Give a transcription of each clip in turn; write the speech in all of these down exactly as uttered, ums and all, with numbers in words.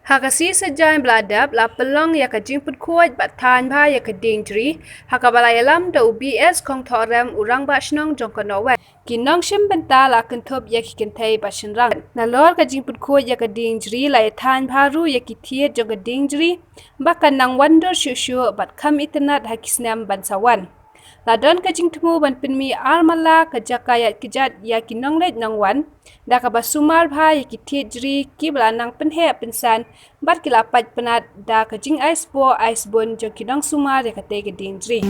Ha ka sngi Saitjaiñ ba la dep la pynlong ïa ka jingpynkhuid bad thaiñ bha ïa ka dieng jri, ha kaba la ïalam da u B S Kongthohrem, u Rangbah Shnong jong ka North West. Ki nongshim bynta la kynthup ïa ki kynthei bad shynrang. Nalor ka jingpynkhuid ïa ka dieng jri la ïa thaiñ bha ruh ïa ki thied jong ka dieng jri ba kan nang wan dur shuh shuh bad kham itynnad ha ki snem ban sa wan. La don ka jingthmu ban pynmih ar mala ka jaka ïaid kjat ïa ki nongleit nongwan, da kaba sumar bha ïa ki thied jri kiba la nang pynheh pynsan bad ki la pait pynat da ka jingai sboh ai sbun jong ki nongsumar ïa katei ka dieng jri.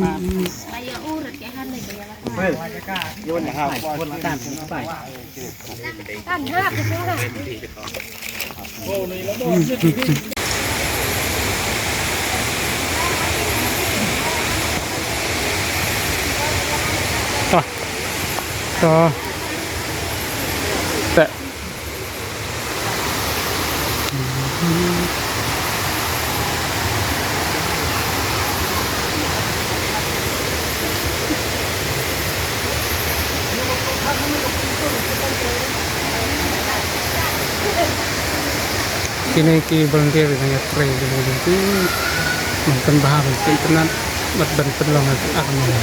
Kine ki volunteer ki nang ïatrei ki volunteer ban pynbha ban pyntynnat bad ban pynlong ïa ki ar mala.